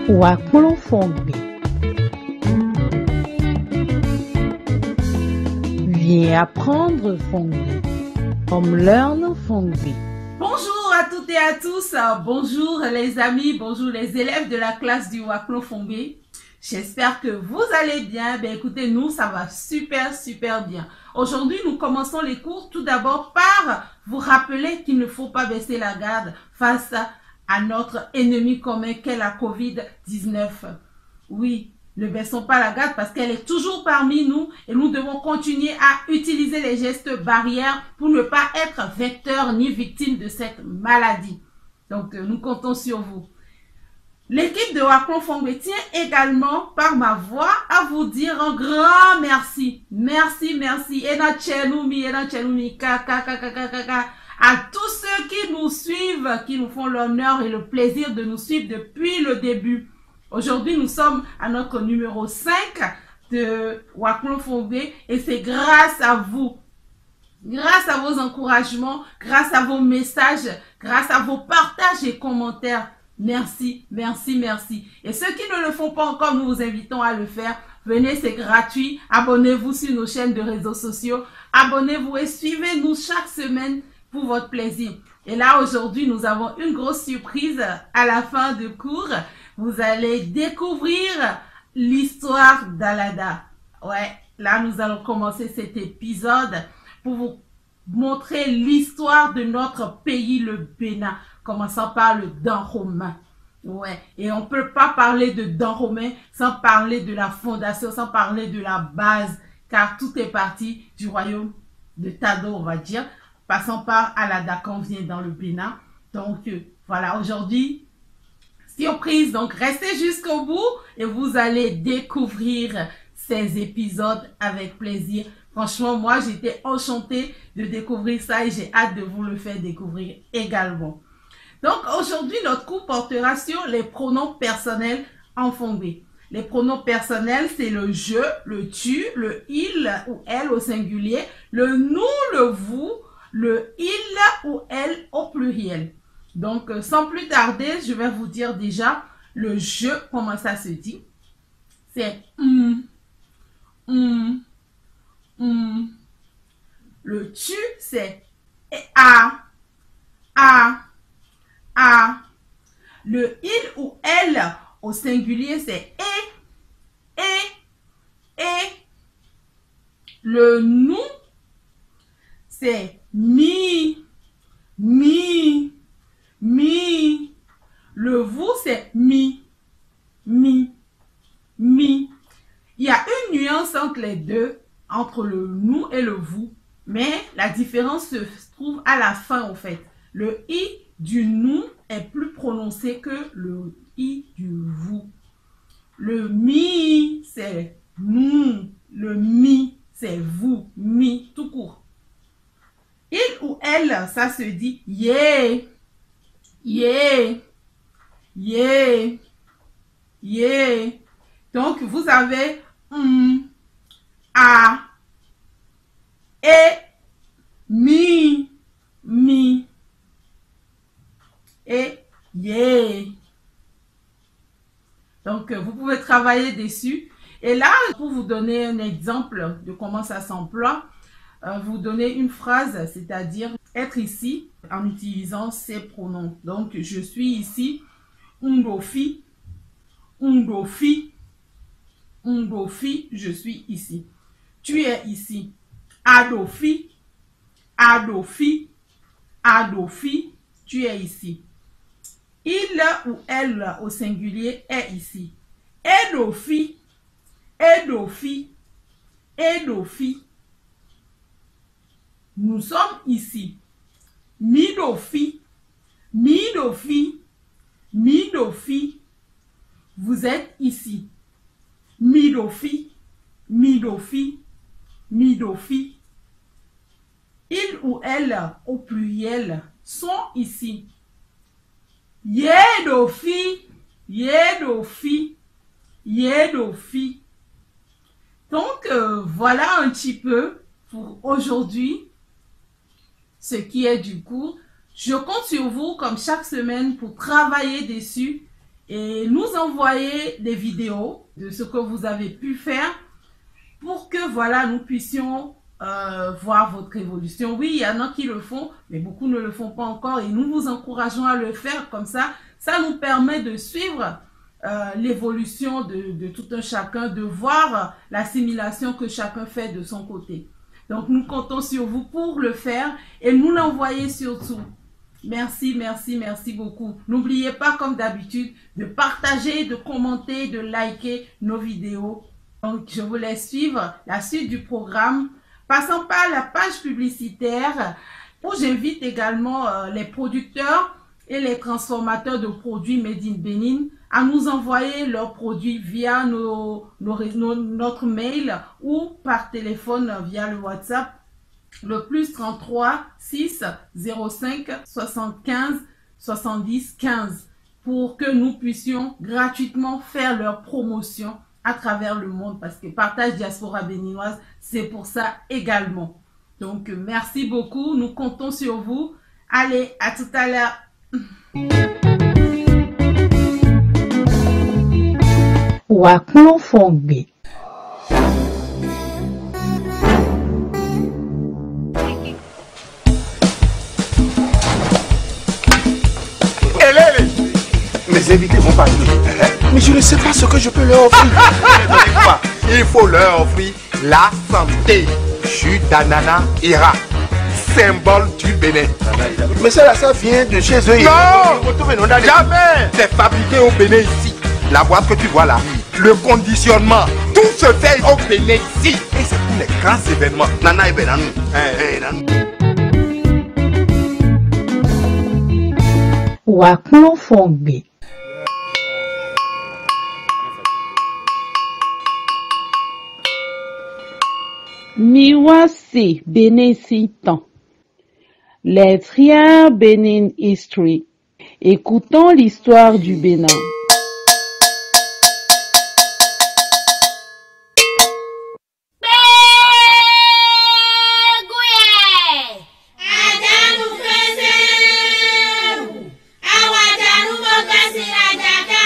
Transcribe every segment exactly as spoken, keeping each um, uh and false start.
Wakplɔ́n Fɔngbe. Viens apprendre Fongbe. Come learn Fongbe. Bonjour à toutes et à tous. Euh, bonjour les amis, bonjour les élèves de la classe du Wakplɔ́n Fɔngbe. J'espère que vous allez bien. Ben écoutez, nous, ça va super, super bien. Aujourd'hui, nous commençons les cours tout d'abord par vous rappeler qu'il ne faut pas baisser la garde face à notre ennemi commun qu'est la covid dix-neuf. Oui, ne baissons pas la garde parce qu'elle est toujours parmi nous et nous devons continuer à utiliser les gestes barrières pour ne pas être vecteur ni victime de cette maladie. Donc, euh, nous comptons sur vous. L'équipe de Wakplɔ́n Fɔngbe tient également par ma voix à vous dire un grand merci. Merci, merci. Ena Tchenumi, Ena Tchenumi, ka, ka, ka, ka, ka, ka, ka, à tous ceux qui nous suivent, qui nous font l'honneur et le plaisir de nous suivre depuis le début. Aujourd'hui, nous sommes à notre numéro cinq de Wakplɔ́n Fɔngbe et c'est grâce à vous, grâce à vos encouragements, grâce à vos messages, grâce à vos partages et commentaires. Merci, merci, merci. Et ceux qui ne le font pas encore, nous vous invitons à le faire. Venez, c'est gratuit. Abonnez-vous sur nos chaînes de réseaux sociaux. Abonnez-vous et suivez-nous chaque semaine pour votre plaisir. Et là, aujourd'hui, nous avons une grosse surprise à la fin de cours. Vous allez découvrir l'histoire d'Alada. Ouais, là, nous allons commencer cet épisode pour vous montrer l'histoire de notre pays, le Bénin, commençant par le Dahomey. Ouais, et on ne peut pas parler de Dahomey sans parler de la fondation, sans parler de la base, car tout est parti du royaume de Tado, on va dire, passant par Alada quand on vient dans le Bénin. Donc, euh, voilà, aujourd'hui, surprise, donc restez jusqu'au bout et vous allez découvrir ces épisodes avec plaisir. Franchement, moi, j'étais enchantée de découvrir ça et j'ai hâte de vous le faire découvrir également. Donc, aujourd'hui, notre cours portera sur les pronoms personnels en Fongbe. Les pronoms personnels, c'est le je, le tu, le il ou elle au singulier, le nous, le vous, le il ou elle au pluriel. Donc, euh, sans plus tarder, je vais vous dire déjà le je, comment ça se dit. C'est m, m, m. Le tu, c'est a, a, a. Le il ou elle au singulier, c'est e, e, e. Le nous, c'est mi, mi, mi. Le vous, c'est mi, mi, mi. Il y a une nuance entre les deux, entre le nous et le vous. Mais la différence se trouve à la fin, au fait. Le i du nous est plus prononcé que le i du vous. Le mi, c'est nous. Le mi, c'est vous. Mi, tout court. Il ou elle, ça se dit yé, yé, yé, yé. Donc, vous avez m, a, e, mi, mi, et yé. Donc, euh, vous pouvez travailler dessus. Et là, pour vous donner un exemple de comment ça s'emploie, euh, vous donner une phrase, c'est-à-dire être ici en utilisant ces pronoms. Donc, je suis ici. N ɖo fí. N ɖo fí. N ɖo fí. Je suis ici. Tu es ici. A ɖo fí. A ɖo fí. A ɖo fí. Tu es ici. Il ou elle au singulier est ici. É ɖo fí. É ɖo fí. É ɖo fí. Nous sommes ici. Mi ɖo fí. Mi ɖo fí. Mi ɖo fí. Vous êtes ici. Mi ɖo fí. Mi ɖo fí. Mi ɖo fí. Il ou elle au pluriel sont ici. Yě ɖo fí. Yě ɖo fí. Yě ɖo fí. Donc, euh, voilà un petit peu pour aujourd'hui ce qui est du cours. Je compte sur vous, comme chaque semaine, pour travailler dessus et nous envoyer des vidéos de ce que vous avez pu faire pour que, voilà, nous puissions euh, voir votre évolution. Oui, il y en a qui le font, mais beaucoup ne le font pas encore et nous vous encourageons à le faire. Comme ça, ça nous permet de suivre euh, l'évolution de, de tout un chacun, de voir l'assimilation que chacun fait de son côté. Donc nous comptons sur vous pour le faire et nous l'envoyer surtout. Merci, merci, merci beaucoup. N'oubliez pas, comme d'habitude, de partager, de commenter, de liker nos vidéos. Donc, je vous laisse suivre la suite du programme, passant par la page publicitaire, où j'invite également euh, les producteurs et les transformateurs de produits Made in Bénin à nous envoyer leurs produits via nos, nos ré- nos- notre mail ou par téléphone via le WhatsApp, le plus trente-trois six zéro cinq soixante-quinze soixante-dix quinze, pour que nous puissions gratuitement faire leur promotion à travers le monde, parce que Partage Diaspora Béninoise, c'est pour ça également. Donc, euh, merci beaucoup, nous comptons sur vous. Allez, à tout à l'heure. Wǎ kplɔ́n fɔn gbe. Hélène, mes invités vont partir. Mais je ne sais pas ce que je peux leur offrir. Il faut leur offrir la santé. Jus d'ananas Hera, symbole du Bénin. Mais ça là, ça vient de chez eux. Non. Jamais. C'est fabriqué au Bénin ici. La boîte que tu vois là, le conditionnement, tout se fait au Bénin ici. Et c'est pour les grands événements. Nana e bɛ na nu. Ɛ, ɛ, na nu. Wǎ kplɔ́n fɔn gbe. Mi wá se Bénin sín tɔn. Les trières Bénin History. Écoutons l'histoire du Bénin. Kpéégu yɛ! Ajanukɛsɛwu, awajanu bɔ gɔ́ sin ajaká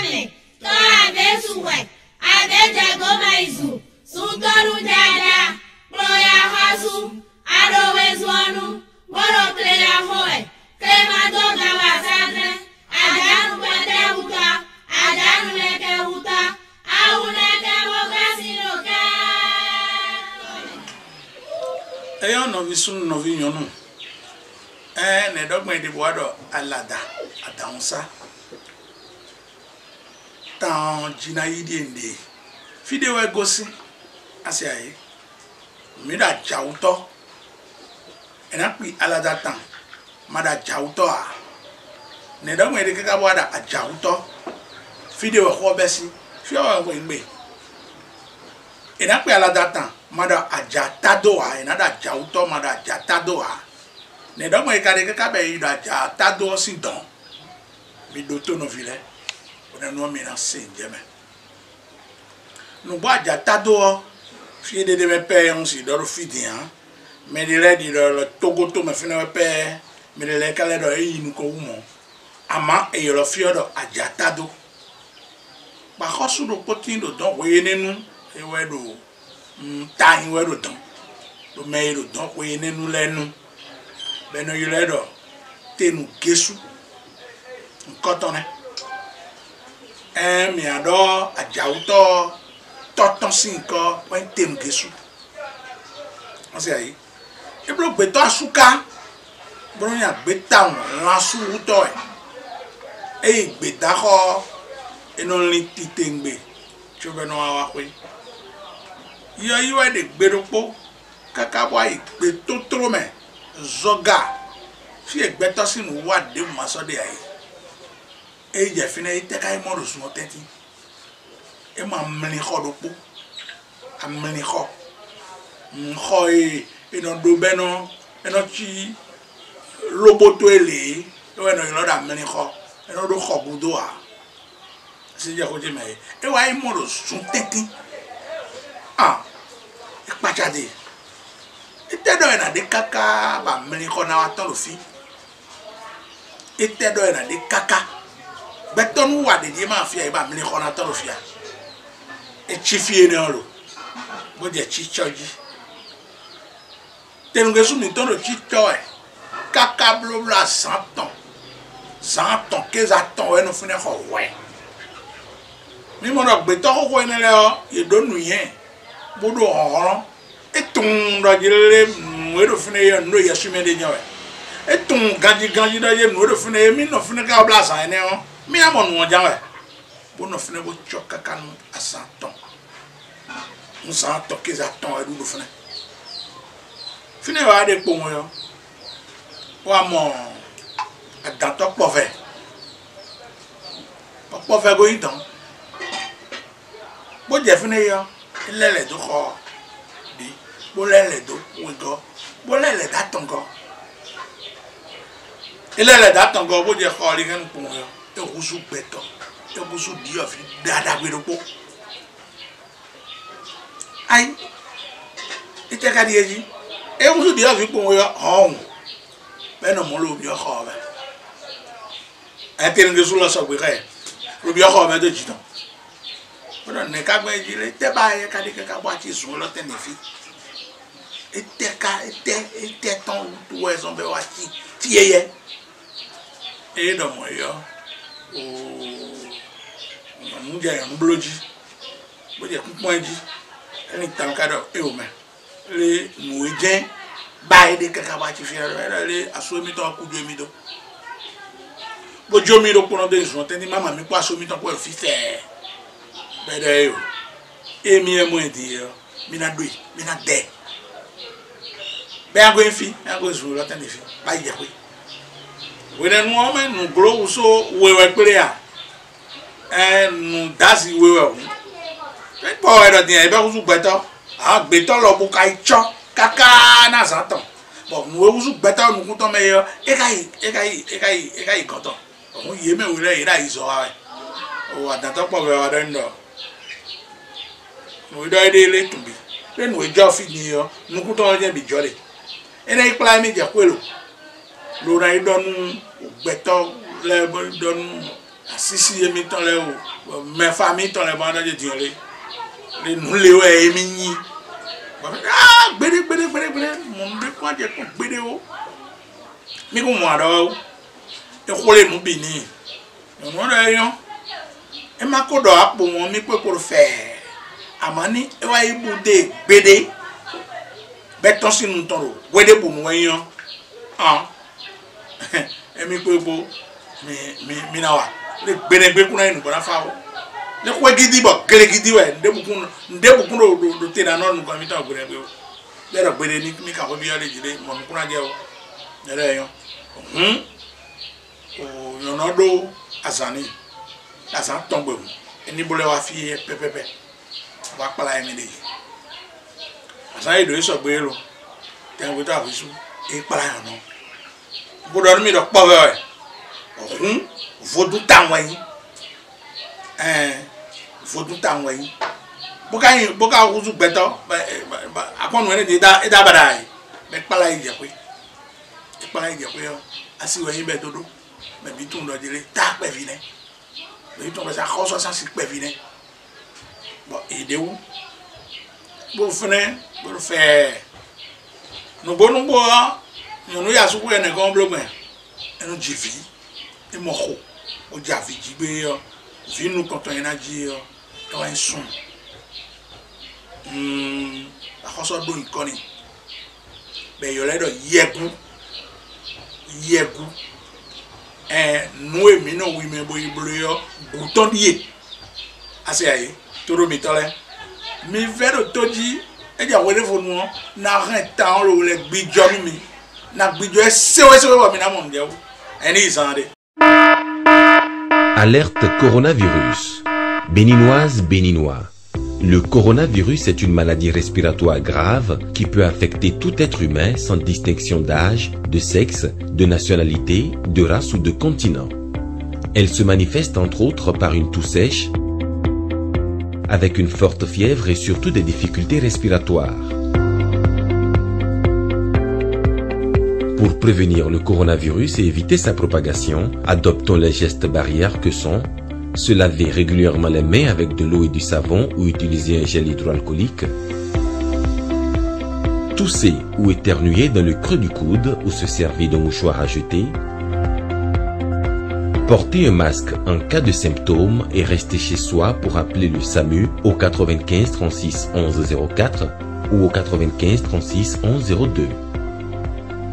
mɛ, tɔ́ abě su wɛ, abě jɛ gǒ mɛ yi zun, sun tɔ́ nú jaja, kplɔ́n ya xɔ́sú, a ɖo wezun ɔ́ nu, bó ɖo kle ya xo wɛ, kle ma dó gan wɛ asá dlɛ́n, ajanukpɛtɛ́wutɔ́, ajanulɛkɛwutɔ́, awunɛkɛmɔgán sín ɖo kɛ́. Éyɔ́ nɔví súnnu nɔví nyɔ̌nu, ɛɛ nɛ̌ ɖɔ gbɔn è ɖe bó wá ɖɔ alada adǎhúnsá tán ɔ́ jí ná yí ɖíe un ɖe e. Fí ɖé wɛ gosín, a se ayǐ, mǐ ɖo ajǎwútɔ́. È nǎ kpi alada tán, ma ɖo ajǎwútɔ́ ǎ. Nɛ̌ ɖɔ gbɔn è ɖe káká bó wá ɖo ajǎwútɔ́? Fí ɖé wɛ xó ɔ́ bɛ́ sín, fí ɔ́ wɛ un xweyǐgbe. È nǎ kpi alada tán, ma ɖo ajǎtá dó ǎ; è nǎ ɖo ajǎwútɔ́, ma ɖo ajǎtá dó ǎ. Nɛ̌ ɖɔ gbɔn è ka ɖe káká bɔ è yi ɖo ajǎtá dó ɔ́ sín dɔ̌n? Mi ɖótó nɔví lɛ́ɛ, bɔ nɛnú ɔ́ mi ná se nǔ jɛ mɛ. Nǔgbó ajǎtá dó ɔ́, fí e ɖé ɖ'é mɛ pɛ́ ɔ́, un sixú ɖɔ ɖó fí din ǎ. Mɛ ɖé lɛ́ɛ ɖi ɖɔ lɔ tógótó mɛ fínɛ́ wɛ pɛ́ mɛ ɖé lɛ́ɛ ka lɛ́ ɖɔ é yi nukɔn wú mɔ̌. Amǎ è ylɔ́ fí ɔ́ ɖɔ ajǎtá dó. Bɔ axɔ́sú ɖokpó tíin ɖo dɔ̌n hwe énɛ́ nu, é wɛ ɖo ta nyi wɛ ɖo dɔ̌n, ɖo mɛ e ɖo dɔ̌n hwe énɛ́ nu lɛ́ɛ nu, bɔ è nɔ ylɔ́ ɛ ɖɔ Tenugésú. Nyǐkɔ tɔn nɛ́. Ɛɛn, mǐ ná ɖɔ ajǎwútɔ́ tɔ́ tɔn sín nyǐkɔ wɛ nyí Tenugésú. Wọ́n sì ayí. É bló gbětɔ́ asú ká, bó nɔ́ nya gbě tawun lan asú wútɔ́ wɛ. É yi gbědáxɔ ɔ́, é nɔ lín titewungbe cóbɔ é nɔ wá wá xwé. Yɔyí wɛ ɖe gbe ɖokpó káká bó wá yi gbětótló mɛ zɔga fí e gbɛtɔ́ sín nǔwiwa ɖěbǔ ma sɔ́ ɖe ǎ é. É yi jɛ fínɛ́ é tɛ́ ká yi mɔ ɖo zun ɔ́ tɛ́ntin. É mɔ amlixɔ ɖokpó, amlixɔ, xɔ e è nɔ ɖó bɔ é nɔ é nɔ cí lóbótó e lě é, é wɛ è nɔ ylɔ́ ɖɔ amlixɔ, é nɔ ɖó xɔ gúdo ǎ. Sí jɛ xó ce mɛ é, é wá yi mɔ ɖo zun tɛ́ntin. A, é kpácá ɖe. Étɛ́ ɖɔ è nǎ ɖe káká bɔ amlixɔ ná wá tɔ́n ɖo fí? Étɛ́ ɖɔ è nǎ ɖe káká Gbɛtɔ́ nú wa ɖě ɖíe ma afia é ba mlixɔnatɔ́ ɖo fia. É cí fí énɛ́ ɔ́ lo, bó jɛ cícɔ́ jí. Tɛnugɛ́sú mǐtɔn ɖo cícɔ́ wɛ káká blóbló azǎn tɔn. Zǎn tɔn kéza tɔn wɛ nɔ fínɛ́ xɔ hwɛ. Mí mɔ ɖɔ gbětɔ́ xóxó énɛ́ lɛ́ɛ ɔ́, yě ɖó nǔnywɛ́, bó ɖó hlɔ̌nhlɔ́n. É tunwun ɖɔ jí lé nǔ e ɖo fínɛ́ é ɔ́, nǔ ɖo yɛswímɛ ɖé jɛ́n wɛ. É tunwun ganjí ganjí ɖɔ jí nǔ e ɖo fínɛ́ é, mí nɔ fínɛ́ ká wá bló azǎn énɛ́ ɔ́, mí ná mɔ nǔ ɔ́ ján wɛ, bó nɔ fínɛ́ bó cɔ́ káká nú azǎn tɔn. Nú zǎn tɔn kéza tɔn wɛ ɖu ɖo fínɛ́. Fínɛ́ wɛ wá ɖe kpowun ɔ́, wá mɔ adǎntɔ́ kpɔvɛ, bɔ kpɔvɛ ko nyí dɔ̌n, bó jɛ fínɛ́ é ɔ́, é lɛ́ lɛ̌ dó xɔ ɔ́ bǐ, bó lɛ́ lɛ̌ dó wegɔ́, bó lɛ́ lɛ̌ dó atɔngɔ́. É lɛ́ lɛ̌ dó atɔngɔ́, bó jɛ xɔ ɔ́ ɖi hɛn nukún ɔ́, é húzú gbɛtɔ́, é húzú ɖyɔ̌vǐ ɖaɖagbe ɖokpó. Ayi, étɛ́ ka ɖíe jí? É húzú ɖyɔ̌vǐ kpowun ɔ́ hɔn, bɔ é nɔ mɔ̌ lo byɔ́ xɔ ɔ́ mɛ. Ɛtɛ́nú ɖésú lɔ sɔgbe xá ɛ, lo byɔ́ xɔ ɔ́ mɛ dó jǐ tɔn. Bó ɖɔ nɛ̌ ka gbɛn jí lé? Étɛ́ ba yɛ ka ɖi káká bɔ aci zun élɔ́ tɛn nɛ fí? Étɛ́ ka étɛ́ étɛ́ tɔn wútu wɛ zɔn bɔ é wá cí cyɛyɛ? Ée ɖɔ mɔ̌ é ɔ́, oo, nyɔ̌nu jɛ nyɔ̌nu bló jí, bó jɛ kúnkpɔ́n ɛ jí, é lin tawun ká ɖɔ éeǒ mɛ. Lé nǔ e jɛ́n ba é ɖe káká bɔ aci fí ɔ́, é ɖɔ lé asú émítɔn ɔ́ kú jó émí dó, bó jó mì ɖokpónɔ dó nyi zɔn tɛ́ntin má ma mì kpó asú émítɔn kpó ɖo fí fɛɛ, bɔ é ɖɔ éeǒ. Émi wɛ mɔ ɛ din é ɔ́, mi ná ɖó e, mi ná dɛ. Bɛ́ ná gosín fí, bɛ́ ná gosín zun élɔ́ tɛn ɖě fí, bá yi jɛ xwé. Hwenɛ́nu ɔ́ mɛ nǔgló wǔ só we wɛ kplé a? Ɛɛ, nǔ dó azi we wɛ hǔn. É kpɔ wɛ ɖɔ din ɛ, é bɛ́ húzú gbɛtɔ́, ǎ gbětɔ́ lɔ bó ka yi cɔ́ káká ná zǎn tɔn, bɔ nǔ e húzú gbɛtɔ́ nukún tɔn mɛ é ɔ́, é ka yi, é ka yi, é ka yi, é ka yi gɔ̌n tɔn. Hǔn yě mɛ we lɛ́ɛ yě ɖo ayizɔ́ wa wɛ. O adǎntɔ́ kpɔvɛ wa ɖɔ nyi ɖɔ nǔ e ɖɔ é ɖe lé tun bǐ, ɖé nǔ e jɔ fí din é ɔ́, nukúntɔ́ ɔ́ jɛ́n bǐ jɔ ɖe. É ná yi kplá émí jɛ xwé lo, lo ná yi ɖɔ nú gbɛtɔ́ lɛ́ɛ bó ɖɔ nú asísí émítɔn lɛ́ɛ o, mɛfa émítɔn lɛ́ɛ bó ná ɖɔ jɛ din ɔ́ lé, lé nǔ lě wɛ émí nyí. Bɔ mí ɖɔ aa gbeɖé gbeɖé gbeɖé gbeɖé, mɔ nǔ ɖé kún ajɛ kpɔ́n gbeɖé o. Mí kún mɔ aɖɔ wɛ ó. É xwlé nǔ bǐ n'i. Nyɔ̌nu ɔ́ ɖɔ é nyɔ́. É má ko ɖɔ akpo mɔ mì kpó kpo ɖo fɛɛ. Amǎ ní é wá yi bú dó e gbeɖé, bɔ é tɔ́n sín nu tɔn ɖo hweɖěbǔnu wɛ nyí ɔ́, ɔn, émí kpó kpo mi mi mi ná wa. Lé gbeɖé gbé kún ná yi nǔgbó ná fá o. Lé xwé gidi bɔ gle gidi wɛ, ǹɖěbǔ kún ǹɖěbǔ kún ɖo ɖo ɖo te ná nɔ nukɔn mítɔn gbeɖé gbé o. Lé ɖɔ gbeɖé ní mí ka xwé byɔ́ lé jí lé mɔ nukún ná jɛ o. Lé ɖɔ é nyɔ́. Hǔn. O nyɔ̌nu ɔ́ ɖó azǎn n'i, azǎn tɔn gbe hǔn, é ní bló ɛ wá fí é pɛ́pɛ́pɛ́, bó wá kplá émí ɖ'é jí. Azǎn e ɖǒ é sɔgbe é lo, tɛngbɛtɔ́ ahwisú, é kplá nyɔ̌nu ɔ́. Un ko ɖɔ nú mi ɖɔ kpɔ́vɛ́ wɛ, hǔn vodún tawun wɛ nyí. Ɛɛn, vodún tawun wɛ nyí. Bó ka nyí bó ka húzú gbɛtɔ́, akɔ́nù ɛnɛ ɖě é dó abaɖa ɛ, bɔ é kplá yi jɛ xwé. É kplá yi jɛ xwé ɔ́, asi wɛ nyí bɔ é dó ɖó. Mɛ bǐ tunwun ɖɔ jí lé tá kpɛví nɛ́. Mɛ bǐ tunwun ɖɔ sɛ axɔ́sú ɔ́ sín asi kpɛví nɛ́. Bɔ è ɖě wú, bó fɛ́nɛ́, bó ɖo fɛɛ. Nǔgbó nǔgbó ɔ́, nyɔ̌nu ya súkú ɛnɛ gɔ́n bló gbɛn, é nɔ ji vǐ, é mɔ xo, bó jɛ avǐ jí gbé ɔ́, vǐ nukɔntɔn e ná jí ɔ́, é wá nyí sun. Axɔ́sú ɔ́ ɖó nyǐkɔ n'i, bɔ è ylɔ́ ɛ ɖɔ yɛgú. Yɛgú. Ɛɛ, nǔ e mǐ nɔ wi mɛ bo yi bló é ɔ́, gǔ tɔn ɖíe. A se ǎ é, tóɖó mitɔ́ lɛ́ɛ, mi vɛ́ ɖo tó jí, é jɛ hweɖévonu ɔ́, ná hɛn tan ɔ́ ɖo lɛ gbijɔ nú mi, ná gbijɔ ɛ séwéséwé bɔ mi ná mɔ nǔjɛwú. Ɛnɛ́ yi zán ɖé. Alerte coronavirus. Béninoise, Béninois. Le coronavirus est une maladie respiratoire grave qui peut affecter tout être humain sans distinction d'âge, de sexe, de nationalité, de race ou de continent. Elle se manifeste entre autres par une toux sèche, avec une forte fièvre et surtout des difficultés respiratoires. Pour prévenir le coronavirus et éviter sa propagation, adoptons les gestes barrières que sont se laver régulièrement les mains avec de l'eau et du savon ou utiliser un gel hydroalcoolique. Tousser ou éternuer dans le creux du coude ou se servir d'un mouchoir à jeter. Porter un masque en cas de symptômes et rester chez soi pour appeler le SAMU au quatre-vingt-quinze trente-six onze zéro quatre ou au quatre-vingt-quinze trente-six onze zéro deux.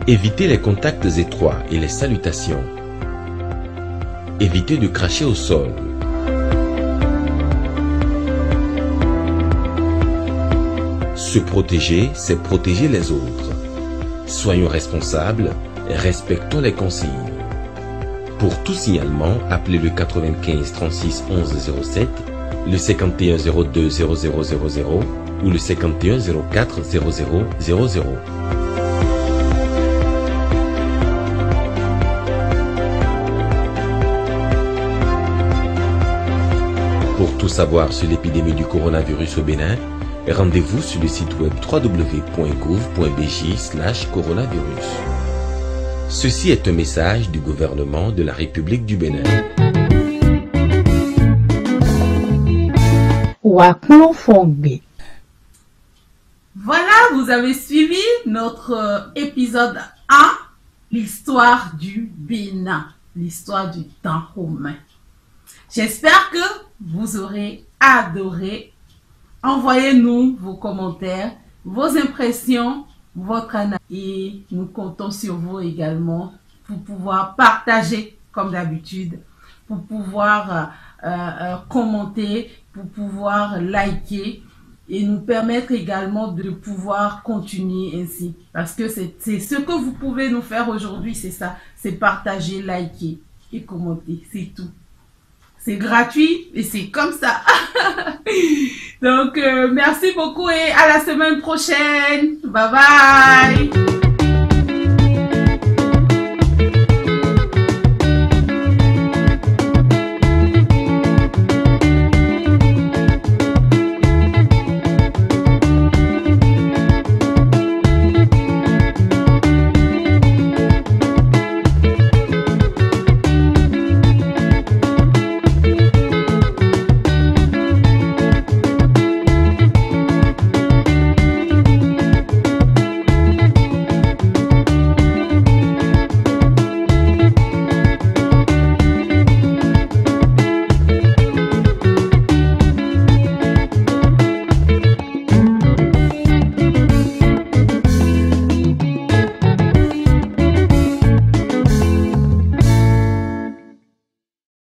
Éviter les contacts étroits et les salutations. Éviter de cracher au sol. Se protéger, c'est protéger les autres. Soyons responsables, respectons les consignes. Pour tout signalement, appelez le quatre-vingt-quinze trente-six onze zéro sept, le cinquante et un zéro deux zéro zéro zéro zéro ou le cinquante et un zéro quatre zéro zéro zéro zéro. Pour tout savoir sur l'épidémie du coronavirus au Bénin, rendez-vous sur le site web trois w point gouv point b j slash coronavirus. Ceci est un message du gouvernement de la République du Bénin. Wà kplɔ́n fɔn gbe. Voilà, vous avez suivi notre euh, épisode un, l'histoire du Bénin, l'histoire du temps romain. J'espère que vous aurez adoré. Envoyez-nous vos commentaires, vos impressions, votre analyse. Et nous comptons sur vous également pour pouvoir partager, comme d'habitude, pour pouvoir euh, euh, commenter, pour pouvoir liker et nous permettre également de pouvoir continuer ainsi. Parce que c'est c'est ce que vous pouvez nous faire aujourd'hui, c'est ça. C'est partager, liker et commenter. C'est tout. C'est gratuit et c'est comme ça. Donc, euh, merci beaucoup et à la semaine prochaine. Bye bye.